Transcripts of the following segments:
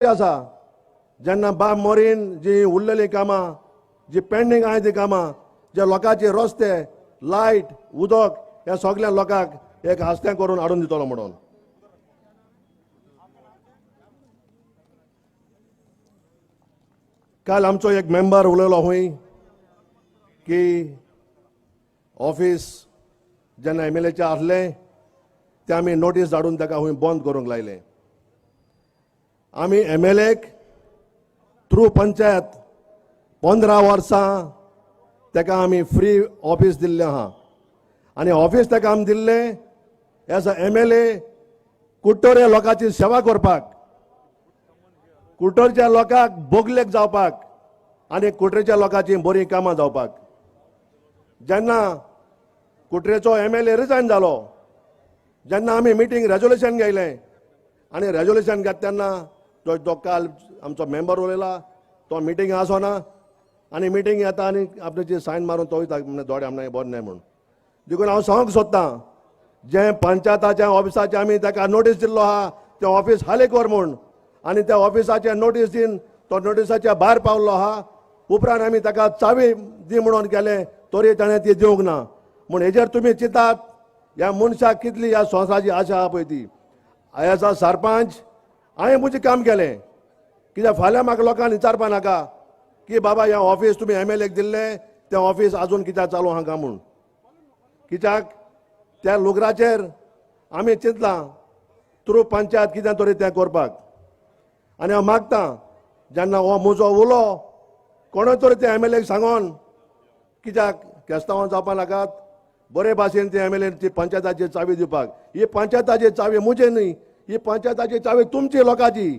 आसा जेन्ना बाब मोरीन जी उरलेलीं कामां जी पेंडींग आहाय ती कामां जे लोकांचे रस्ते लायट उदक ह्या सगळ्या लोकांक एक हास्तें करून हाडून दितलो म्हणून. काल आमचो एक मेंबर उलयलो हूंय की ऑफिस जेन्ना एमएलएचें आसलें तें आमी नोटीस धाडून ताका हूंय बंद करूंक लायलें. आमी एमएलएक थ्रू पंचायत 15 वर्सां ताका आमी फ्री ऑफिस दिल्लें आहा आनी ऑफिस ताका आमी दिल्लें एज अ एमएलए कुट्टोरे लोकांची सेवा करपाक, कुट्टोरच्या लोकांक बोगलेक जावपाक आनी कुट्रेच्या लोकांची बरीं कामां जावपाक. जेन्ना कुट्रेचो एमएलए रिजायन जालो जेन्ना आमी मिटींग रेजोल्युशन घेयलें आनी रेजोल्युशन घेता तेन्ना तो जो काल आमचो मेंबर उलयला तो मिटींग आसोना आनी मिटींग येता आनी आपल्याची सायन मारून तो वयता दोळे आमकां बरें न्हय म्हूण. देखून हांव सांगूंक सोदतां जें पंचायताच्या ऑफिसाचें आमी ताका नोटीस दिल्लो आहा तें ऑफिस हाली कर म्हूण आनी त्या ऑफिसाचें नोटीस दिवन तो नोटिसाच्या भायर पावल्लो आहा. उपरांत आमी ताका चावी दी म्हणून केलें तरी ताणें ती दिवंक ना. म्हूण हेजेर तुमी चिंतात ह्या मनशाक कितली ह्या संवसाराची आशा आहा पळय ती. एज अ सरपंच हांवें म्हजें काम केलें कित्याक फाल्यां म्हाका लोकांक विचारपा नाका की बाबा हें ऑफिस तुमी एमएलएक दिल्लें तें ऑफिस आजून कित्याक चालू आहा काय म्हूण. कित्याक त्या लुगराचेर आमी चिंतलां थ्रू पंचायत कितें तरी तें करपाक. आनी हांव मागतां जेन्ना हो म्हजो उलो कोणूय तरी ते एमएलएक सांगोन कित्याक केस्तांवां जावपा नाकात बरे भाशेन ते एमएलए ती पंचायताची चावी दिवपाक. ही पंचायताची चावी म्हजी न्हय, ही पंचायताची चावी तुमची लोकांची.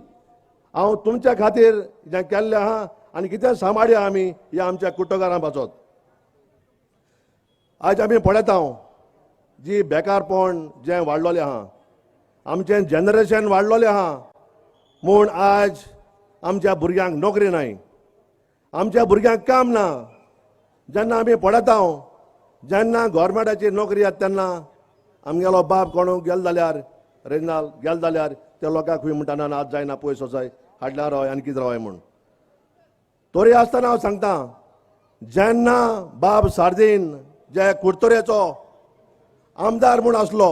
हांव तुमच्या खातीर जें केल्लें आहा आनी कितें सांबाळया आमी ह्या आमच्या कुटुंबां पासत. आयज आमी पळयता जी बेकारपण जें वाडलोलें आहा, आमचें जनरेशन वाडलोलें आहा म्हूण आज आमच्या भुरग्यांक नोकरी नाय, आमच्या भुरग्यांक काम ना. जेन्ना आमी पळयता जेन्ना गव्हर्मेंटाची नोकरी येता तेन्ना आमगेलो बाप कोण गेलो जाल्यार रेजनाल गेलो जाल्यार त्या लोकांक खंय म्हणटा ना आज जायना पयस वचाय हाडल्यार रावय आनी कितें रावय म्हूण. तरी आसतना हांव सांगता जेन्ना बाब सार्दीन जे कुडतरेचो आमदार म्हूण आसलो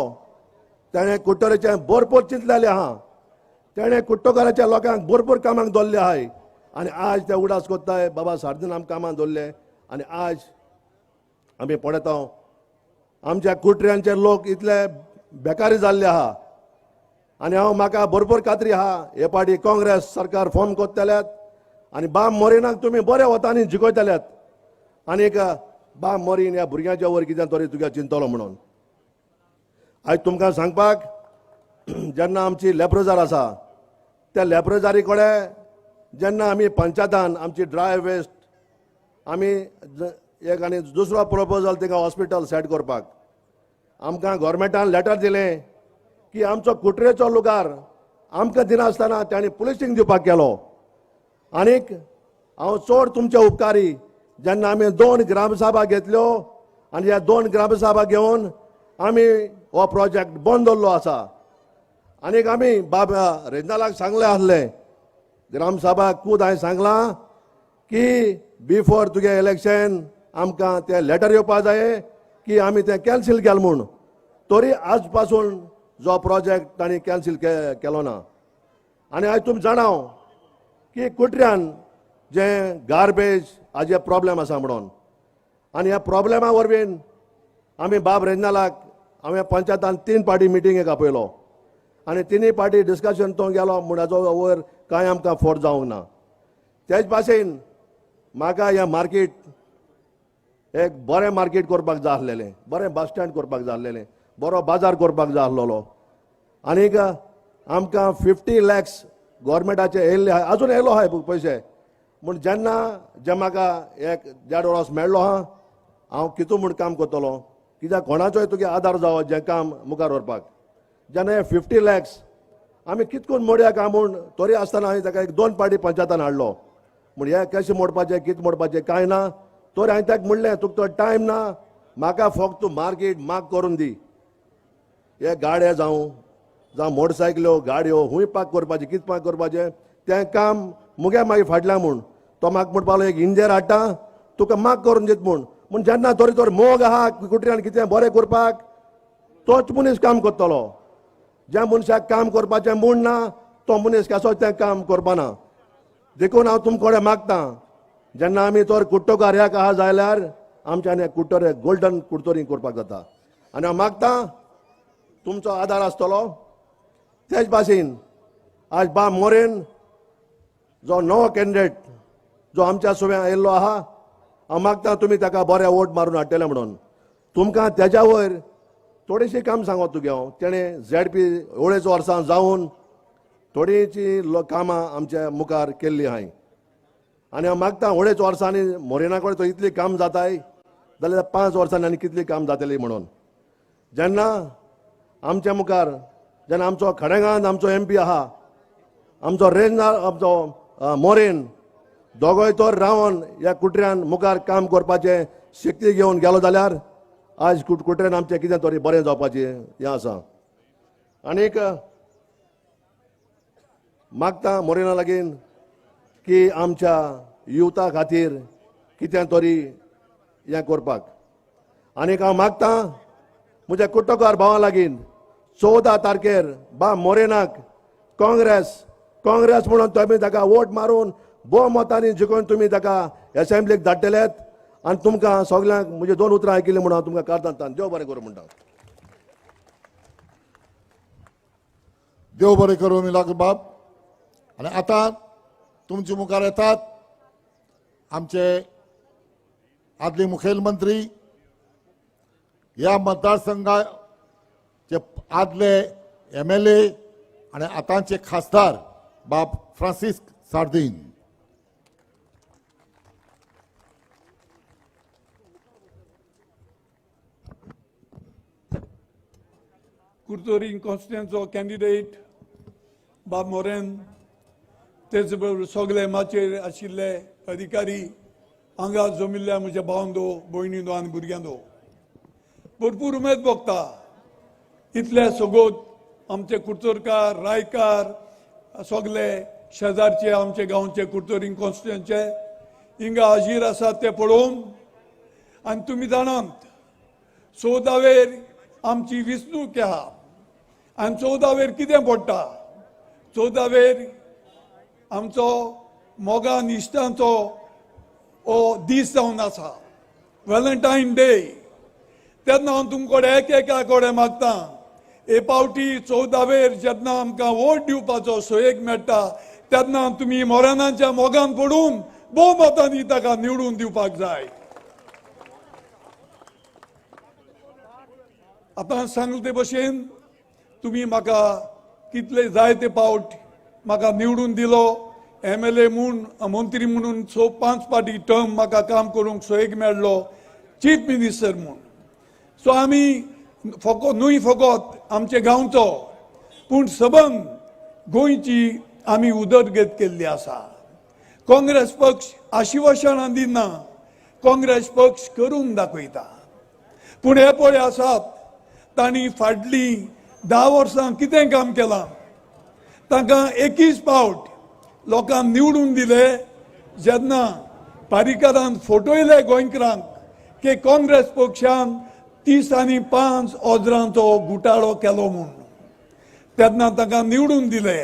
तेणें कुडतरेचें भरपूर चिंतलेलें आहा, तेणें कुट्टोकाराच्या लोकांक भरपूर कामाक दवरले आहाय आनी आज ते उडास कोत्ताय बाबा सार्दीन आमकां कामाक दवरले. आनी आज आमी पळयता आमच्या कुट्र्यांचे लोक इतले बेकारी जाल्ले आहा आनी हांव म्हाका भरपूर खात्री आहा हे पाटी काँग्रेस सरकार फॉर्म कोत्तल्यात आनी बाब मोरिनाक तुमी बऱ्या वतांनी जिखयतल्यात आनीक बाब मोरीन ह्या भुरग्यांच्या वयर कितें तरी तुज्या चिंतलो म्हणून. आयज तुमकां सांगपाक जेन्ना आमची लेब्रोजार आसा त्या लेब्रोजारी कडेन जेन्ना आमी पंचायतान आमची ड्राय वेस्ट आमी एक आनी दुसरो प्रपोजल तिका हॉस्पिटल सेट करपाक आमकां गव्हर्मेंटान लेटर दिलें की आमचो कुटरेचो लुगार आमकां दिनासतना तांणी पुलिसींग दिवपाक केलो. आनीक हांव चड तुमचे उपकारी जेन्ना आमी 2 ग्रामसभा घेतल्यो आनी ह्या 2 ग्रामसभा घेवन आमी हो प्रोजेक्ट बंद दवरलो आसा. आनीक आमी बाब रेजनालाक सांगलें आसलें ग्रामसभा कूद हांवें सांगलां की बिफोर तुगे इलेक्शन आमकां तें लेटर येवपा जाय की आमी तें कॅन्सील केलें म्हूण. तरी आज पासून जो प्रोजेक्ट तांणी कॅन्सील केलो ना. आनी आयज तुमी जाणाव की कुट्र्यान जें गार्बेज हाजे प्रॉब्लेम आसा म्हणून आनी ह्या प्रॉब्लेमा वरवीं आमी बाब रेजनालाक हांवें पंचायतान 3 पार्टी मिटिंगेक आपयलो आनी 3 पार्टी डिस्कशन तो गेलो म्हूण हाजो वयर कांय आमकां फोर्स जावंक ना. तेच भाशेन म्हाका हें मार्केट एक बरें मार्केट करपाक जाय आसलेलें, बरें बस स्टँड करपाक जाय आसलेलें, बरो बाजार करपाक जाय आसलेलो. आनीक आमकां 50 लॅक्स गव्हर्मेंटाचे येयल्ले आहाय, आजून येयलो आहाय पयशे. म्हूण जेन्ना जे म्हाका एक 1.5 वर्स मेळ्ळो आहा हांव कितू म्हूण काम करतलो कित्याक कोणाचोय तुगे आदार जावो जें काम मुखार व्हरपाक. जेन्ना हे 50 लॅक्स आमी कितकून मोडया काय म्हूण तरी आसतना हांवें ताका एक 2 पार्टी पंचायतान हाडलो म्हूण हे कशें मोडपाचें कितें मोडपाचें कांय ना. तरी हांवें ताका म्हणलें तुका तो टायम ना, म्हाका फक्त तूं मार्केट माग करून दी, हे गाडे जावं जावं मोटरसायकल्यो गाडयो खूंय पार्क करपाचें कितें पार्क करपाचें तें काम मुगे मागीर फाटल्या म्हूण तो म्हाका म्हणपालो एक इंजेर हाडटा तुका माग करून दित म्हूण. म्हूण जेन्ना तरी तर मोग आहा कुटऱ्यान कितें बरें करपाक तोच मनीस काम करतलो. ज्या मनशाक काम करपाचें म्हूण ना तो मनीस कसो तें काम करपाना. देखून हांव तुमचे कडेन मागता जेन्ना आमी तर कुट्टोकार ह्या आहा जाल्यार आमच्यान कुडटरे गोल्डन कुडतरी करपाक जाता. आनी हांव मागता तुमचो आदार आसतलो. तेच भाशेन आज बा मोरेन जो नवो कॅन्डिडेट जो आमच्या सुव्यां आयिल्लो आहा हांव मागता तुमी ताका बरे वोट मारून हाडटले म्हणून. तुमकां तेज्या वयर थोडीशी काम सांगत तुगे हांव. तेणें झेडपी अडेच वर्सां जावन थोडीची कामां आमच्या मुखार केल्ली आहाय. आनी हांव मागता अडेच वर्सांनी मोरेना कडेन तो इतली काम जाताय जाल्यार 5 वर्सांनी आनी कितली काम जातली म्हणून. जेन्ना आमच्या मुखार जेन्ना आमचो खडेगांत आमचो एमपी आहा आमचो रेंजनार आमचो मोरेन दोगोय तर रावन ह्या कुटऱ्यान मुखार काम करपाचें शक्ती घेवन गेलो जाल्यार आज कुटऱ्यान आमचें कितें तरी बरें जावपाचें हें आसा. आनीक मागता मोरेना लागीं की आमच्या युथा खातीर कितें तरी हें करपाक. आनीक हांव मागता म्हज्या कुट्टोकार भावां लागीं 14 तारखेर बा मोरेनाक काँग्रेस काँग्रेस म्हणून तुमी ताका वोट मारून भोवमतांनी जिखून तुमी ताका एसेंब्लीक धाडटलेत. आनी तुमकां सगल्यांक म्हजी 2 उतरां आयकिल्लीं म्हणून हांव तुमकां कारदान देव बरें करूं म्हणटा. देव बरें करूं मिलाग्र बाब. आनी आतां तुमचे मुखार येतात आमचे आदले मुखेलमंत्री ह्या मतदारसंघाचे आदले MLA आनी आतांचे खासदार बाब फ्रांसिस्क सार्दीन. कुर्तोरी कॉन्स्टिट्युएन्सीचो कॅन्डिडेट बाब मोरेन, तेच बरोबर सगळे माचयेर आशिल्ले अधिकारी, हांगा जमिल्ल्या म्हज्या भावांदो भयणींदो आनी भुरग्यांदो, भरपूर उमेद भोगता. इतले सगोत आमचे कुर्तोरकार रायकार सगळे शेजारचे आमचे गांवचे कुर्तोरी कॉन्स्टिट्युएन्सीचे हिंगा हाजीर आसात ते पळोवन. आनी तुमी जाणात 14वेर आमची वेंचणूक आहा आनी 14वेर कितें पडटा, 14वेर आमचो मोगान इश्टांचो हो दीस जावन आसा, व्हॅलेंटायन डे. तेन्ना हांव तुमचे कडेन एक एका कडेन मागता, हे पावटी 14वेर जेन्ना आमकां वोट दिवपाचो सोयेक मेळटा तेन्ना तुमी मोरानाच्या मोगान पडून भोवमतांनी ताका निवडून दिवपाक जाय. आतां सांगले ते भशेन तुमी म्हाका कितले जाय ते पावट म्हाका निवडून दिलो. MLA म्हूण मंत्री म्हणून 5 पाटी टर्म म्हाका काम करूंक सोयेक मेळ्ळो, चीफ मिनिस्टर म्हूण. सो आमी फकत न्हय फकत आमचे गांवचो पूण सबंद गोंयची आमी उदरगत केल्ली आसा. काँग्रेस पक्ष आशिवासनां दिना, काँग्रेस पक्ष करून दाखयता. पूण हे पळय आसात तांणी फाटलीं 10 वर्सां कितें काम केलां, तांकां 21 पावट लोकांक निवडून दिले. जेन्ना पारीकरान फटयले गोंयकारांक की काँग्रेस पक्षान 30 आनी 5 हजारांचो घोटाळो केलो म्हूण, तेन्ना तांकां निवडून दिले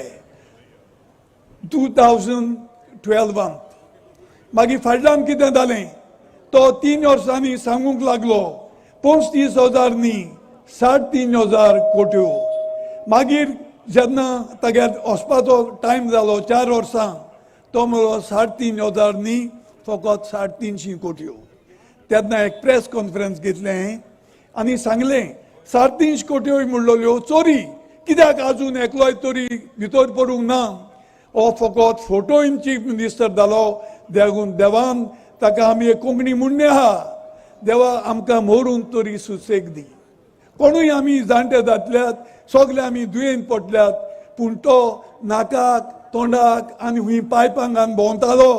2012. मागीर फाटल्यान कितें जालें, तो 3 वर्सांनी सांगूंक लागलो 35,000 न्ही 3,500 कोट्यो. मागीर जेन्ना तागेर वचपाचो टायम जालो 4 वर्सां, तो म्हणलो 3,500 न्ही फकत 350 कोट्यो. तेन्ना एक प्रेस कॉन्फरन्स घेतलें आनी सांगलें 350 कोट्यो म्हणलोल्यो चोरी, कित्याक आजून एकलोय तरी भितर पडूंक ना. हो फकत फोटोइन चीफ मिनिस्टर जालो. देगून देवान ताका आमी एक कोंकणी म्हणणें आहा, देवा आमकां मरून तरी सुसेग दी. कोणूय आमी जाणटे जातल्यात, सगळे आमी दुयेंत पडल्यात, पूण तो नाकाक तोंडाक आनी हुंय पायपांक आनी भोंवतालो.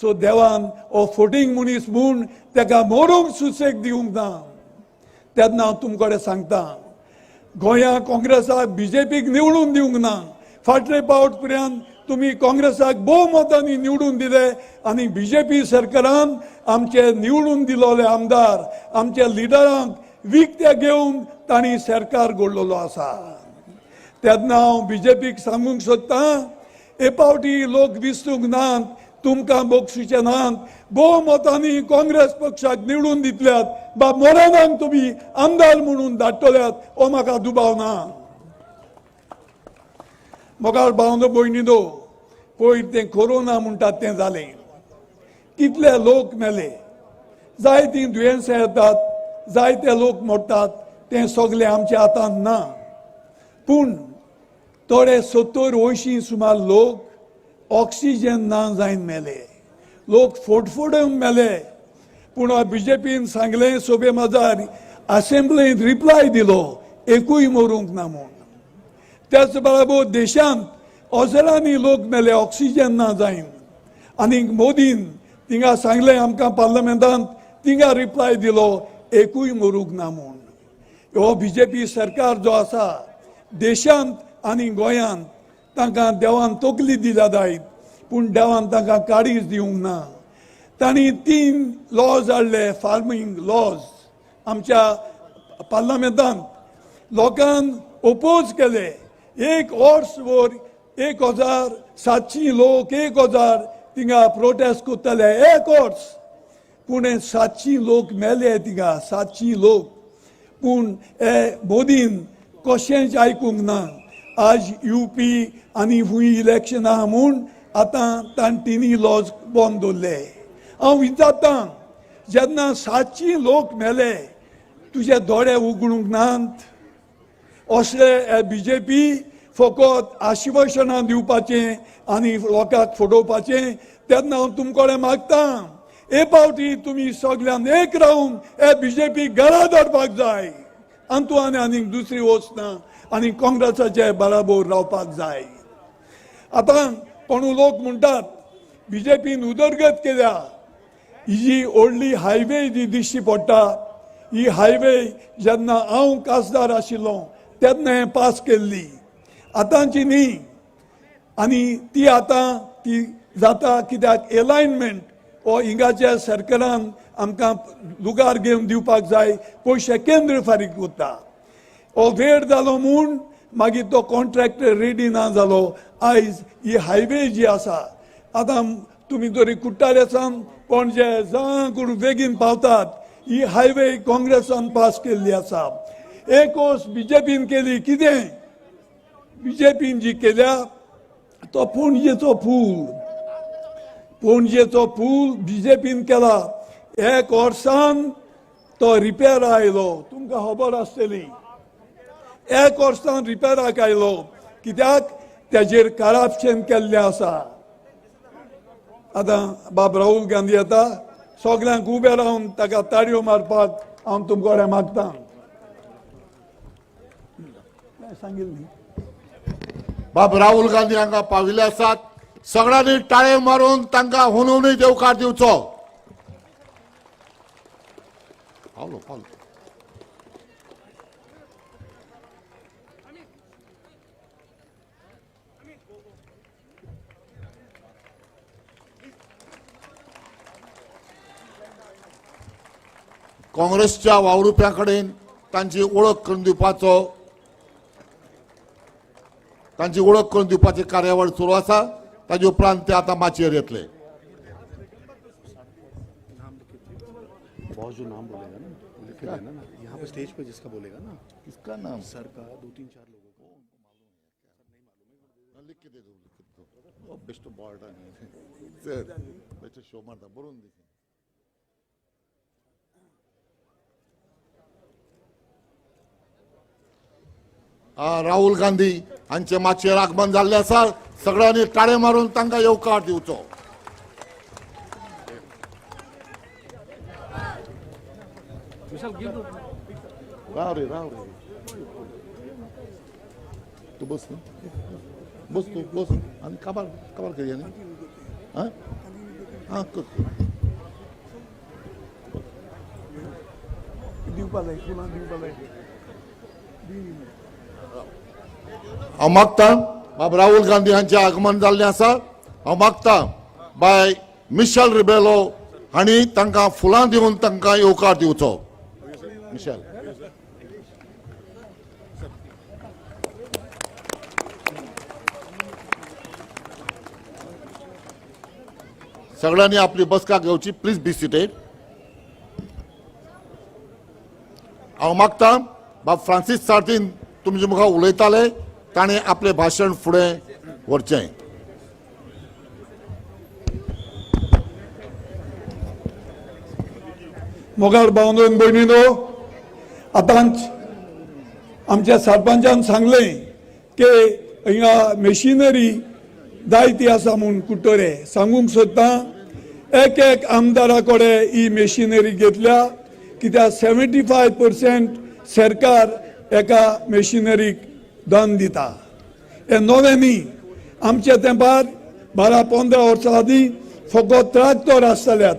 सो देवान हो फोटींग मनीस म्हूण ताका मरूंक सुसेग दिवंक ना. तेन्ना हांव तुमचे कडेन सांगता, गोंया काँग्रेसाक बीजेपीक निवडून दिवंक ना. फाटले पावट पर्यंत तुमी काँग्रेसाक भोवमतांनी निवडून दिले आनी बीजेपी सरकारान आमचे निवडून दिलोले आमदार आमच्या लिडरांक विकते घेवन तांणी सरकार घडलेलो आसा. तेन्ना हांव बीजेपीक सांगूंक सोदतां, हे पावटी लोक विसरूंक नात, तुमकां बक्षीचे नात. भोवमतांनी काँग्रेस पक्षाक निवडून दितल्यात, बाब मोरानाक तुमी आमदार म्हणून धाडटल्यात हो म्हाका दुबाव ना. मोगाळ भावनो भयणीनो, पयर तें कोरोना म्हणटात तें जालें, कितले लोक मेले, जायतीं दुयेंसां येतात, जायते लोक मरतात, तें सगलें आमच्या हातांत ना. पूण थोडे 70-80 सुमार लोक ऑक्सिजन ना जायन मेले, लोक फोटफोडून मेले. पूण बीजेपीन सांगलें सोबे माजार असेंब्लींत रिप्लाय दिलो, एकूय मरूंक ना म्हूण. त्याच बराबर देशांत हजारांनी लोक मेले ऑक्सिजन ना जायन, आनी मोदीन थिंगा सांगलें आमकां पार्लमेंटांत, थिंगा रिप्लाय दिलो एकूय मरूंक ना म्हूण. हो बीजेपी सरकार जो आसा देशांत आनी गोंयांत, तांकां देवान तकली दिल्या जायत, पूण देवान तांकां काडीच दिवंक ना. तांणी 3 लॉज हाडले, फार्मींग लॉज आमच्या पार्लमेंटांत लोकान ओपोज केले. एक वर्स वर 1700 लोक 1000 थिंगा प्रोटेस्ट करताले एक वर्स, पूण 700 लोक मेले थिंगा, 700 लोक. पूण हे मोदीन कशेंच आयकूंक ना. आज यूपी आनी फूंय इलेक्शन आहा म्हूण आतां ताणें 3 लॉज बंद दवरले. हांव विचारतां, जेन्ना 700 लोक मेले तुजे दोळे उगडूंक नात? असले बीजेपी फकत आश्वासनां दिवपाचें आनी लोकांक फटोवपाचें. तेन्ना हांव तुमकां मागतां, हे पावटी तुमी सगळ्यान एक रावन हे बीजेपी घरा दवरपाक जाय. आनी तूं आनी आनीक दुसरी वचना आनी काँग्रेसाचे बराबर रावपाक जाय. आतां कोणू लोक म्हणटात बीजेपीन उदरगत केल्या, ही जी व्हडली हायवे जी दिश्टी पडटा, ही हायवे जेन्ना हांव खासदार आशिल्लो तेन्ना हें पास केल्ली, आतांची न्ही. आनी ती आतां ती जाता कित्याक एलायनमेंट हो हिंगाच्या सरकारान आमकां लुगार घेवन दिवपाक जाय, पयशे केंद्र फारीक करता. हो वेळ जालो म्हूण मागीर तो कॉन्ट्रॅक्टर रेडी ना जालो. आयज ही हायवे जी आसा, आतां तुमी तरी कुट्टारे सावन पणजे जां करून बेगीन पावतात, ही हायवे काँग्रेसान पास केल्ली आसा. एक वर्स बीजेपीन केली, कितें बीजेपीन जी केल्या तो पणजेचो पूल, पणजेचो पूल बीजेपीन केला. एक वर्सान तो रिपेर आयलो, तुमकां खबर आसतली. एक वर्सान रिपेराक आयलो कित्याक तेजेर करप्शन केल्लें आसा. आतां बाब राहुल गांधी येता, सगल्यांक उबे रावन ताका ताळयो मारपाक हांव तुमकां कडेन मागता. सांगिल्ली बाब राहुल गांधी हांगा पाविल्ले आसात, सगळ्यांनी टाळे मारून तांकां हुनहुनी देवकार दिवचो. पावलो पावलो. काँग्रेसच्या वावरुप्यां कडेन तांची ओळख करून दिवपाचो, तांची ओळख करून दिवपाची कार्यावळ सुरू आसा. ताजे उपरांत ते आतां माचयेर येतले. बॉस जो नाम बोलेगा ना, लिख के देना ना यहाँ पे स्टेज पे, जिसका बोलेगा ना किसका नाम? सर का, 2-3-4 लोगों का लिख के दे दो, लिख के दो. बेस्ट बॉर्ड सर, बेस्ट शो मारता बरोवन दी. राहुल गांधी हांचे माचयेर आगमन जाल्लें आसा. सगळ्यांनी टाळे मारून तांकां येवकार दिवचो. राव रे, राव रे, तूं बस न्हू, बस तूं बस आनी काबार काबार करया न्ही. आं आं कर दिवपा जाय, फुलां दिवपा जाय. हांव मागता बाब राहुल गांधी हांचें आगमन जाल्लें आसा. हांव मागता बाय मिशेल रिबेलो हांणी तांकां फुलां दिवन तांकां येवकार दिवचो. मिशेल. सगळ्यांनी आपली बसका घेवची. Please be seated. हांव मागता बाब फ्रांसीस सार्दीन तुमचे मुखार उलयताले, ताणें आपलें भाशण फुडें व्हरचें. मोगाळ भावंडो भयणीनो, आतांच आमच्या सरपंचान सांगलें की हिंगा मेशिनरी जायती आसा म्हूण कुट्टोरे. सांगूंक सोदता एक एक आमदारा कडेन ही मेशिनरी घेतल्या, कित्याक 75% सरकार एका मेशिनरीक दान दिता. हें नवें न्ही. आमच्या तेंपार 12-15 वर्सां आदीं फकत ट्रॅक्टर आसताल्यात,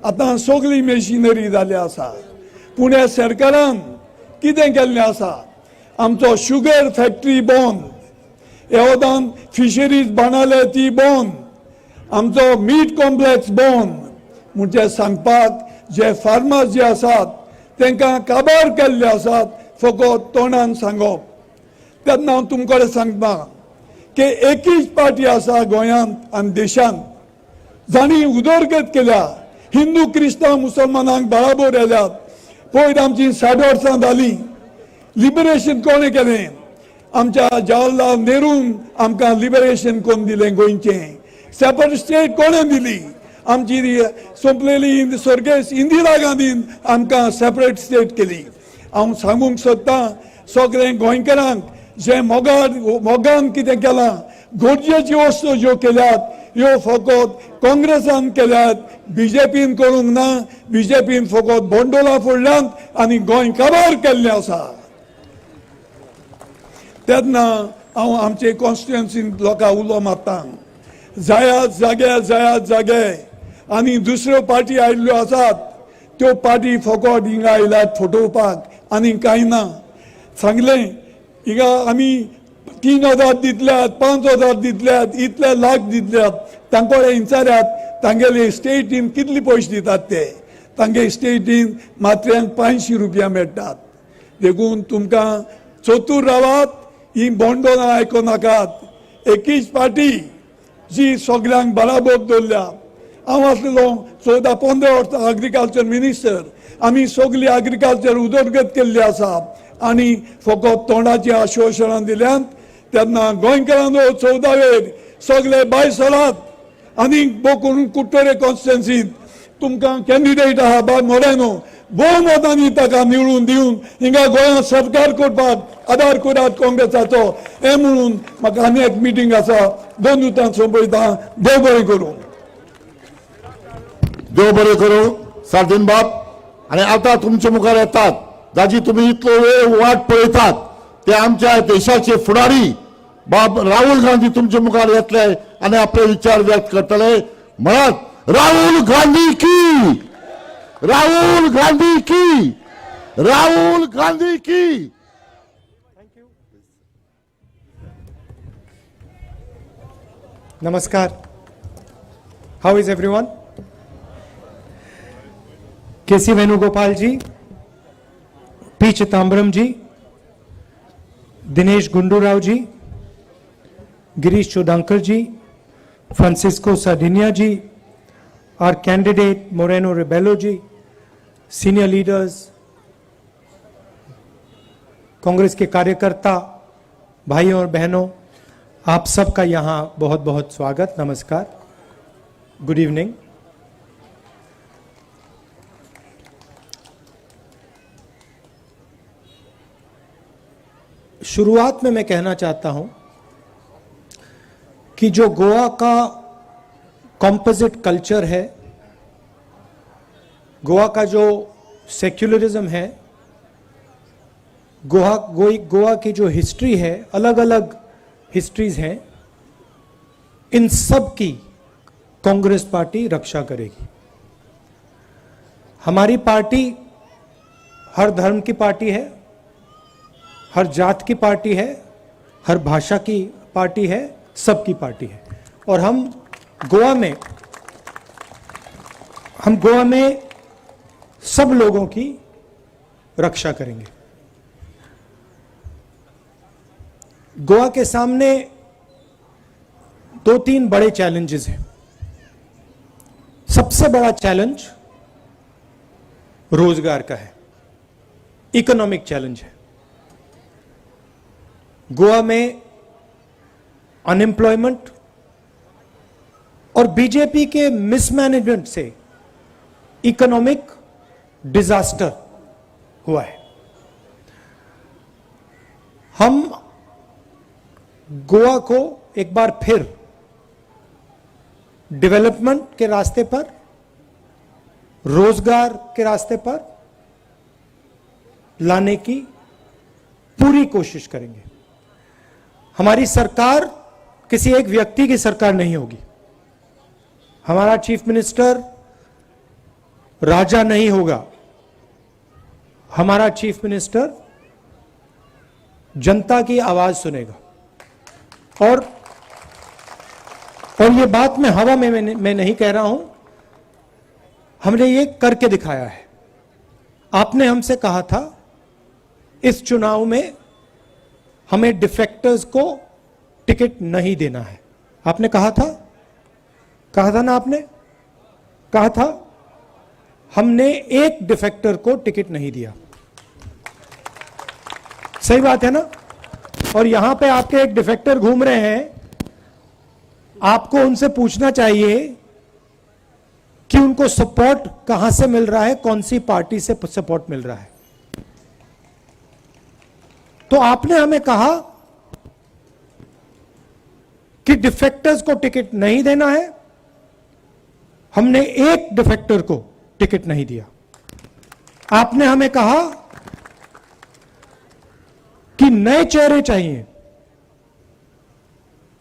आतां सगळी मेशिनरी जाल्ली आसा. पूण ह्या सरकारान कितें केल्लें आसा, आमचो शुगर फॅक्टरी बंद, येवदान फिशरीज बाणाले ती बंद, आमचो मीट कॉम्प्लेक्स बंद. म्हणजे सांगपाक जे फार्मर्स जे आसात तांकां काबार केल्ले आसात फकत तोंडान सांगप. तेन्ना हांव तुमकां कडेन सांगता की एकूच पार्टी आसा गोंयांत आनी देशांत जांणी उदरगत केल्या. हिंदू क्रिस्तांव मुसलमानांक बराबर येल्यात. पयर आमची 60 वर्सां जालीं. लिबरेशन कोणें केलें? आमच्या जवाहरलाल नेरून आमकां लिबरेशन कोण दिलें? गोंयचें सेपरेट स्टेट कोणें दिली? आमची सोंपलेली स्वर्गेस्त इंदिरा गांधीन आमकां सेपरेट स्टेट केली. हांव सांगूंक सोदतां सगळें गोंयकारांक जे मोगान कितें केलां, गरजेची वस्तू ज्यो केल्यात ह्यो फकत काँग्रेसान केल्यात, बीजेपीन करूंक ना. बीजेपीन फकत बोंडोला फोडल्यांत आनी गोंय काबार केल्लें आसा. तेन्ना हांव आमचे कॉन्स्टिट्युएन्सीन लोकांक उलो मारता, जायात जागे, जायात जागे. आनी दुसऱ्यो पार्टी आयिल्ल्यो आसात त्यो पार्टी फकत हिंगा आयल्यात फटोवपाक आनी कांय ना. सांगलें हिंगा आमी 3,000 दितल्यात, 5,000 दितल्यात, इतले लाख दितल्यात. तांकां विचारात तांगेले स्टेटीन कितले पयशे दितात ते. तांगे स्टेटीन मात्र्यांक 500 रुपया मेळटात. देखून तुमकां चतूर रावात, ही बोंडोलां आयको नाकात. एकूच पार्टी जी सगल्यांक बराबर दवरल्या. हांव आसलेलो 14-15 वर्सां एग्रीकल्चर मिनिस्टर. आमी सगली एग्रीकल्चर उदरगत केल्ली आसा आनी फकत तोंडाची आश्वासनां दिल्यांत. तेन्ना गोंयकारांनो 14वेर सगले भायर सरात आनी करून कुट्टोरे कॉन्स्टिट्युएन्सींत तुमकां कॅन्डिडेट आहा बाब मोरेनो, भोवमतांनी ताका निवडून दिवन हिंगा गोंयांत सरकार करपाक आदार करात काँग्रेसाचो. हें म्हणून म्हाका आनी एक मिटींग आसा, 2 उतरां सोंपयता. देव बरें करूं. देव बरें करूं सार्दीन बाब. आनी आतां तुमचे मुखार येतात जाची तुमी इतलो वेळ वाट पळयतात ते आमच्या देशाचे फुडारी बाब राहुल गांधी तुमचे मुखार येतले आनी आपले विचार व्यक्त करतले. म्हणत राहुल गांधी की, राहुल गांधी की, राहुल गांधी की. नमस्कार. How is everyone? K C Venugopal ji, P Chidambaram ji, Dinesh Gundu Rao ji, Girish Chodankar ji, Francisco Sardinia ji, our candidate Moreno Rebelo ji, senior leaders, Congress K कार्यकर्ता भाइयों और बहनों, आप सबका यहाँ बहुत बहुत स्वागत। नमस्कार, गुड इवनिंग। शुरुआत में मैं कहना चाहता हूं कि जो गोवा का कॉम्पोजिट कल्चर है, गोवा का जो सेक्युलरिज्म है, गोवा की जो हिस्ट्री है, अलग-अलग हिस्ट्रीज हैं, इन सब की कांग्रेस पार्टी रक्षा करेगी। हमारी पार्टी हर धर्म की पार्टी है, हर जात की पार्टी है, हर भाषा की पार्टी है, सबकी पार्टी है। और हम गोवा में सब लोगों की रक्षा करेंगे। गोवा के सामने 2-3 बड़े चैलेंजेस हैं। सबसे बड़ा चैलेंज रोजगार का है, इकोनॉमिक चैलेंज है। गोवा में अनएम्प्लॉयमेंट और बीजेपी के मिसमैनेजमेंट से इकोनॉमिक डिजास्टर हुआ है। हम गोवा को एक बार फिर डेवलपमेंट के रास्ते पर, रोजगार के रास्ते पर लाने की पूरी कोशिश करेंगे। हमारी सरकार किसी एक व्यक्ति की सरकार नहीं होगी। हमारा चीफ मिनिस्टर राजा नहीं होगा। हमारा चीफ मिनिस्टर जनता की आवाज सुनेगा। और ये बात मैं हवा में मैं नहीं कह रहा हूं, हमने ये करके दिखाया है। आपने हमसे कहा था इस चुनाव में हमें डिफेक्टर्स को टिकट नहीं देना है। आपने कहा था, कहा था ना आपने, कहा था। हमने एक डिफेक्टर को टिकट नहीं दिया। सही बात है ना? और यहां पे आपके एक डिफेक्टर घूम रहे हैं, आपको उनसे पूछना चाहिए कि उनको सपोर्ट कहां से मिल रहा है, कौन सी पार्टी से सपोर्ट मिल रहा है। तो आपने हमें कहा कि डिफेक्टर्स को टिकट नहीं देना है, हमने एक डिफेक्टर को टिकट नहीं दिया। आपने हमें कहा कि नए चेहरे चाहिए,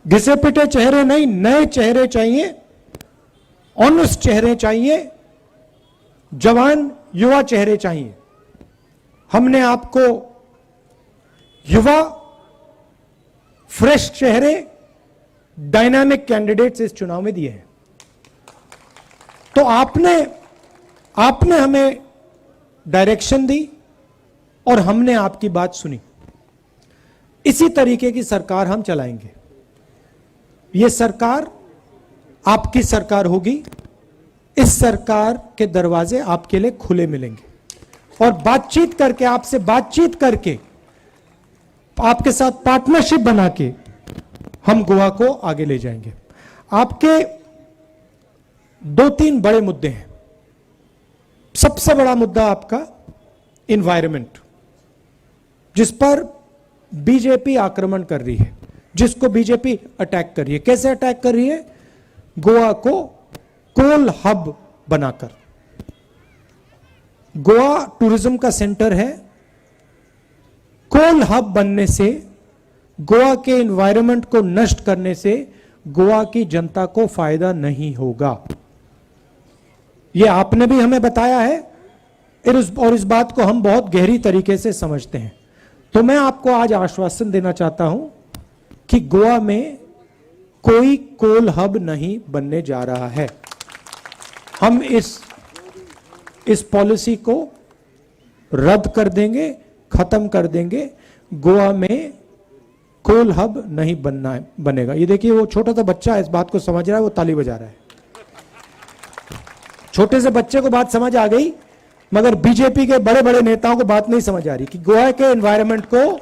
घिसे पिटे चेहरे नहीं, नए चेहरे चाहिए, ऑनेस्ट चेहरे चाहिए, जवान युवा चेहरे चाहिए। हमने आपको युवा, फ्रेश चेहरे, डायनामिक कैंडिडेट्स इस चुनाव में दिए हैं। तो आपने हमें डायरेक्शन दी और हमने आपकी बात सुनी। इसी तरीके की सरकार हम चलाएंगे। ये सरकार आपकी सरकार होगी। इस सरकार के दरवाजे आपके लिए खुले मिलेंगे। और बातचीत करके, आपसे बातचीत करके, आपके साथ पार्टनरशिप बना के हम गोवा को आगे ले जाएंगे। आपके 2-3 बड़े मुद्दे हैं। सबसे बड़ा मुद्दा आपका इन्वायरमेंट, जिस पर बीजेपी आक्रमण कर रही है, जिसको बीजेपी अटैक कर रही है। कैसे अटैक कर रही है? गोवा को कोल हब बनाकर। गोवा टूरिज्म का सेंटर है। कोल हब बनने से, गोवा के एनवायरनमेंट को नष्ट करने से गोवा की जनता को फायदा नहीं होगा। यह आपने भी हमें बताया है और इस बात को हम बहुत गहरी तरीके से समझते हैं। तो मैं आपको आज आश्वासन देना चाहता हूं कि गोवा में कोई कोल हब नहीं बनने जा रहा है। हम इस पॉलिसी को रद्द कर देंगे, खत्म कर देंगे। गोवा में कोल हब नहीं बनेगा। ये देखिए, वो छोटा सा बच्चा इस बात को समझ रहा है, वो ताली बजा रहा है। छोटे से बच्चे को बात समझ आ गई, मगर बीजेपी के बड़े बड़े नेताओं को बात नहीं समझ आ रही कि गोवा के एनवायरनमेंट को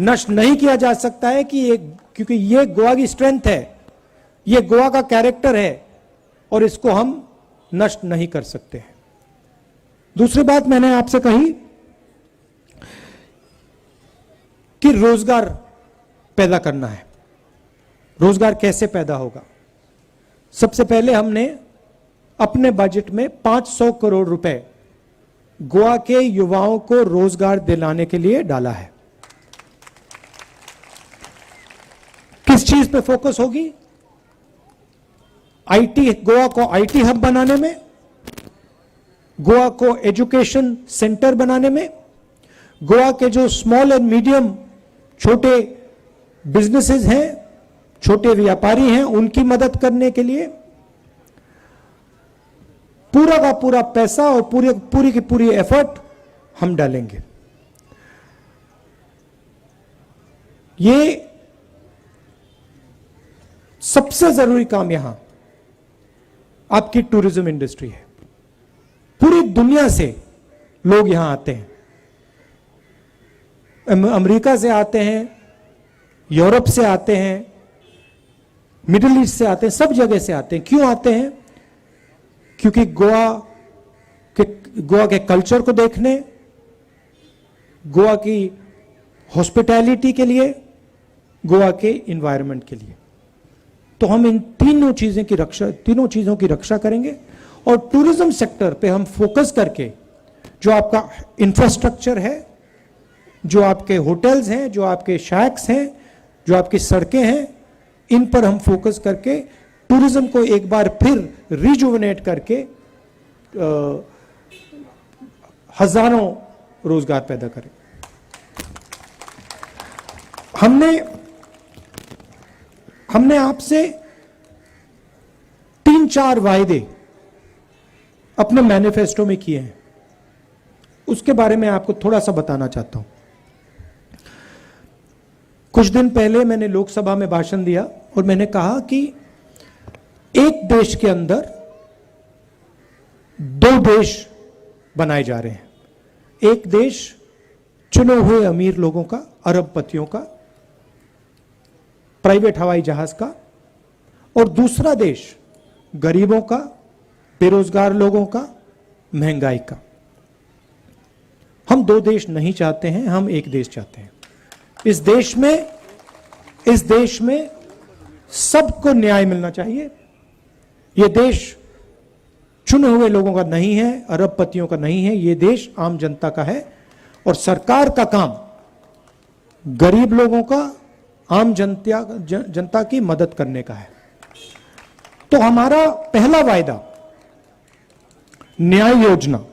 नष्ट नहीं किया जा सकता है, कि ये, क्योंकि ये गोवा की स्ट्रेंथ है, ये गोवा का कैरेक्टर है और इसको हम नष्ट नहीं कर सकते हैं। दूसरी बात मैंने आपसे कही कि रोजगार पैदा करना है। रोजगार कैसे पैदा होगा? सबसे पहले हमने अपने बजट में 500 करोड़ रुपए गोवा के युवाओं को रोजगार दिलाने के लिए डाला है। किस चीज पे फोकस होगी? IT, Goa को IT hub बनाने में, गोवा को एजुकेशन सेंटर बनाने में, गोवा के जो स्मॉल एंड मीडियम छोटे बिजनेसेस हैं, छोटे व्यापारी हैं, उनकी मदद करने के लिए पूरा का पूरा पैसा और पूरी पूरी की पूरी एफर्ट हम डालेंगे। ये सबसे जरूरी काम यहां आपकी टूरिज्म इंडस्ट्री है। पूरी दुनिया से लोग यहां आते हैं, अमेरिका से आते हैं, यूरोप से आते हैं, मिडिल ईस्ट से आते हैं, सब जगह से आते हैं। क्यों आते हैं? क्योंकि गोवा के कल्चर को देखने, गोवा की हॉस्पिटैलिटी के लिए, गोवा के इन्वायरमेंट के लिए। तो हम इन तीनों चीजों की रक्षा करेंगे और टूरिज्म सेक्टर पे हम फोकस करके जो आपका इंफ्रास्ट्रक्चर है, जो आपके होटल्स हैं, जो आपके शैक्स हैं, जो आपकी सड़कें हैं, इन पर हम फोकस करके टूरिज्म को एक बार फिर रिजुवनेट करके हजारों रोजगार पैदा करें। हमने हमने आपसे 3-4 वायदे अपने मैनिफेस्टो में किए हैं, उसके बारे में आपको थोड़ा सा बताना चाहता हूं। कुछ दिन पहले मैंने लोकसभा में भाषण दिया और मैंने कहा कि एक देश के अंदर दो देश बनाए जा रहे हैं। एक देश चुने हुए अमीर लोगों का, अरबपतियों का, प्राइवेट हवाई जहाज का, और दूसरा देश गरीबों का, बेरोजगार लोगों का, महंगाई का। हम दो देश नहीं चाहते हैं, हम एक देश चाहते हैं। इस देश में सबको न्याय मिलना चाहिए। यह देश चुने हुए लोगों का नहीं है, अरबपतियों का नहीं है, यह देश आम जनता का है और सरकार का काम गरीब लोगों का, आम जनता की मदद करने का है। तो हमारा पहला वायदा न्याय योजना,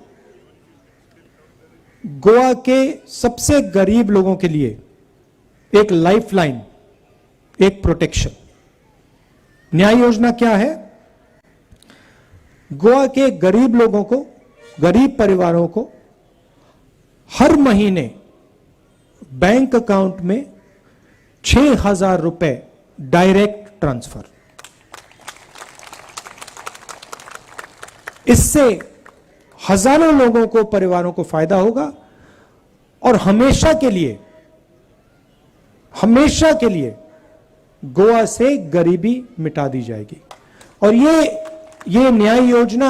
गोवा के सबसे गरीब लोगों के लिए एक लाइफलाइन, एक प्रोटेक्शन। न्याय योजना क्या है? गोवा के गरीब लोगों को, गरीब परिवारों को हर महीने बैंक अकाउंट में 6,000 रुपए डायरेक्ट ट्रांसफर। इससे हजारों लोगों को, परिवारों को फायदा होगा और हमेशा के लिए, हमेशा के लिए गोवा से गरीबी मिटा दी जाएगी। और ये न्याय योजना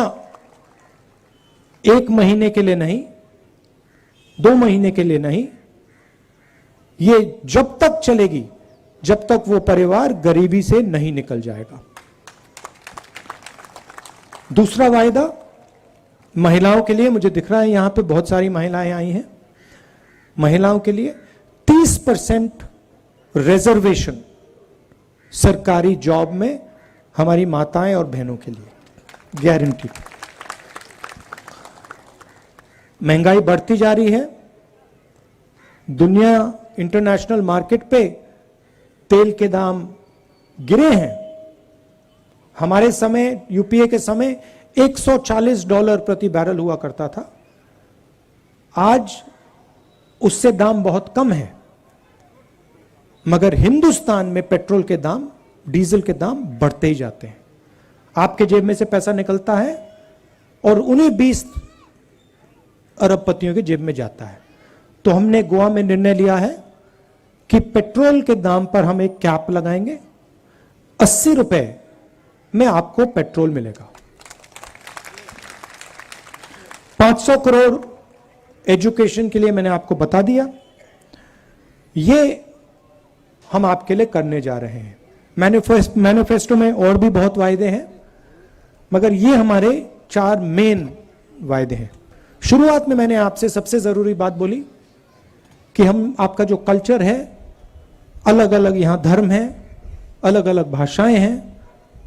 एक महीने के लिए नहीं, 2 महीने के लिए नहीं, ये जब तक चलेगी जब तक वो परिवार गरीबी से नहीं निकल जाएगा। दूसरा वायदा महिलाओं के लिए, मुझे दिख रहा है यहां पे बहुत सारी महिलाएं आई हैं, महिलाओं के लिए 30% रिजर्वेशन सरकारी जॉब में हमारी माताएं और बहनों के लिए गारंटी। महंगाई बढ़ती जा रही है, दुनिया इंटरनेशनल मार्केट पे तेल के दाम गिरे हैं। हमारे समय, यूपीए के समय $140 प्रति बैरल हुआ करता था, आज उससे दाम बहुत कम है, मगर हिंदुस्तान में पेट्रोल के दाम, डीजल के दाम बढ़ते ही जाते हैं। आपके जेब में से पैसा निकलता है और उन्हीं 20 अरबपतियों के जेब में जाता है। तो हमने गोवा में निर्णय लिया है कि पेट्रोल के दाम पर हम एक कैप लगाएंगे, 80 रुपए में आपको पेट्रोल मिलेगा। 500 करोड़ एजुकेशन के लिए मैंने आपको बता दिया, ये हम आपके लिए करने जा रहे हैं। मैनिफेस्टो में और भी बहुत वायदे हैं, मगर ये हमारे 4 मेन वायदे हैं। शुरुआत में मैंने आपसे सबसे जरूरी बात बोली कि हम आपका जो कल्चर है, अलग-अलग यहां धर्म है, अलग-अलग भाषाएं हैं,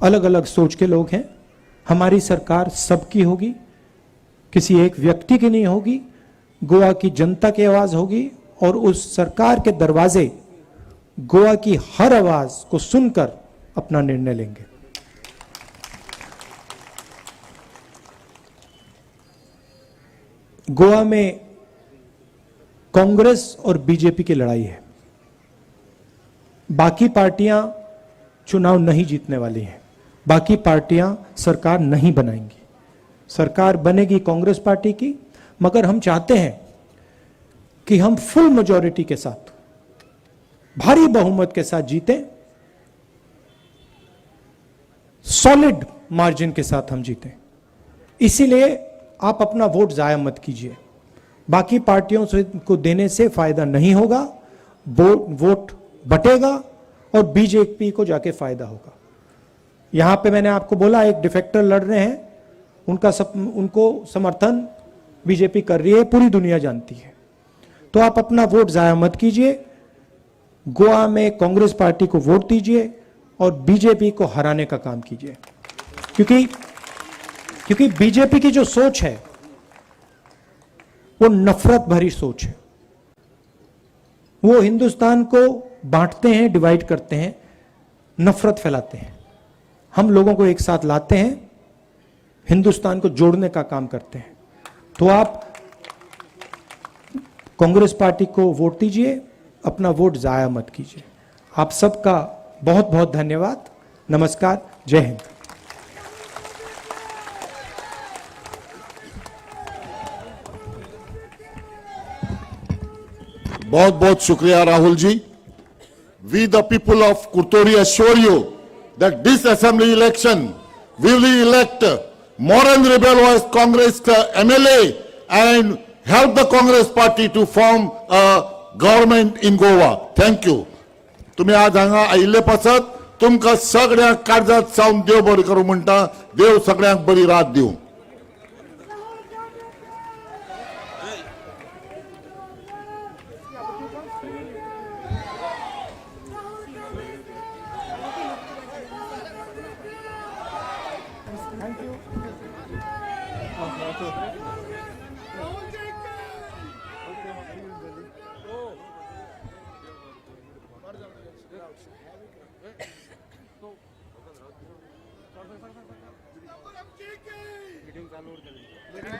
अलग-अलग सोच के लोग हैं। हमारी सरकार सबकी होगी, किसी एक व्यक्ति की नहीं होगी। गोवा की जनता की आवाज होगी और उस सरकार के दरवाजे गोवा की हर आवाज को सुनकर अपना निर्णय लेंगे। गोवा में कांग्रेस और बीजेपी की लड़ाई है, बाकी पार्टियां चुनाव नहीं जीतने वाली हैं, बाकी पार्टियां सरकार नहीं बनाएंगी। सरकार बनेगी कांग्रेस पार्टी की, मगर हम चाहते हैं कि हम फुल मेजॉरिटी के साथ, भारी बहुमत के साथ जीतें, सॉलिड मार्जिन के साथ हम जीतें। इसीलिए आप अपना वोट जाया मत कीजिए। बाकी पार्टियों से को देने से फायदा नहीं होगा, वोट बटेगा और बीजेपी को जाके फायदा होगा। यहां पे मैंने आपको बोला एक डिफेक्टर लड़ रहे हैं, उनको समर्थन बीजेपी कर रही है, पूरी दुनिया जानती है। तो आप अपना वोट जाया मत कीजिए, गोवा में कांग्रेस पार्टी को वोट दीजिए और बीजेपी को हराने का काम कीजिए, क्योंकि बीजेपी की जो सोच है वो नफरत भरी सोच है। वो हिंदुस्तान को बांटते हैं, डिवाइड करते हैं, नफरत फैलाते हैं। हम लोगों को एक साथ लाते हैं, हिंदुस्तान को जोड़ने का काम करते हैं। तो आप कांग्रेस पार्टी को वोट दीजिए, अपना वोट जाया मत कीजिए। आप सबका बहुत बहुत धन्यवाद। नमस्कार, जय हिंद। बहुत बहुत शुक्रिया Rahul ji. We the people of Curtorim assure you that this assembly election we will elect Moren Rebelo as Congress MLA and help the Congress party to form a government in Goa. Thank you. तुम्ही आज हांगा आयिल्ले पासत तुमकां सगळ्यांक काळजांत सावन देव बरें करूं म्हणटा. देव सगळ्यांक बरी रात दिवं.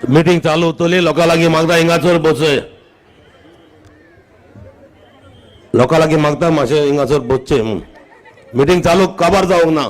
मिटींग चालू उरतली. लोकां लागीं मागता हिंगासर बसय, लोकां लागीं मागता मातशें हिंगासर बसचें म्हूण. मिटींग चालू काबार जावंक ना.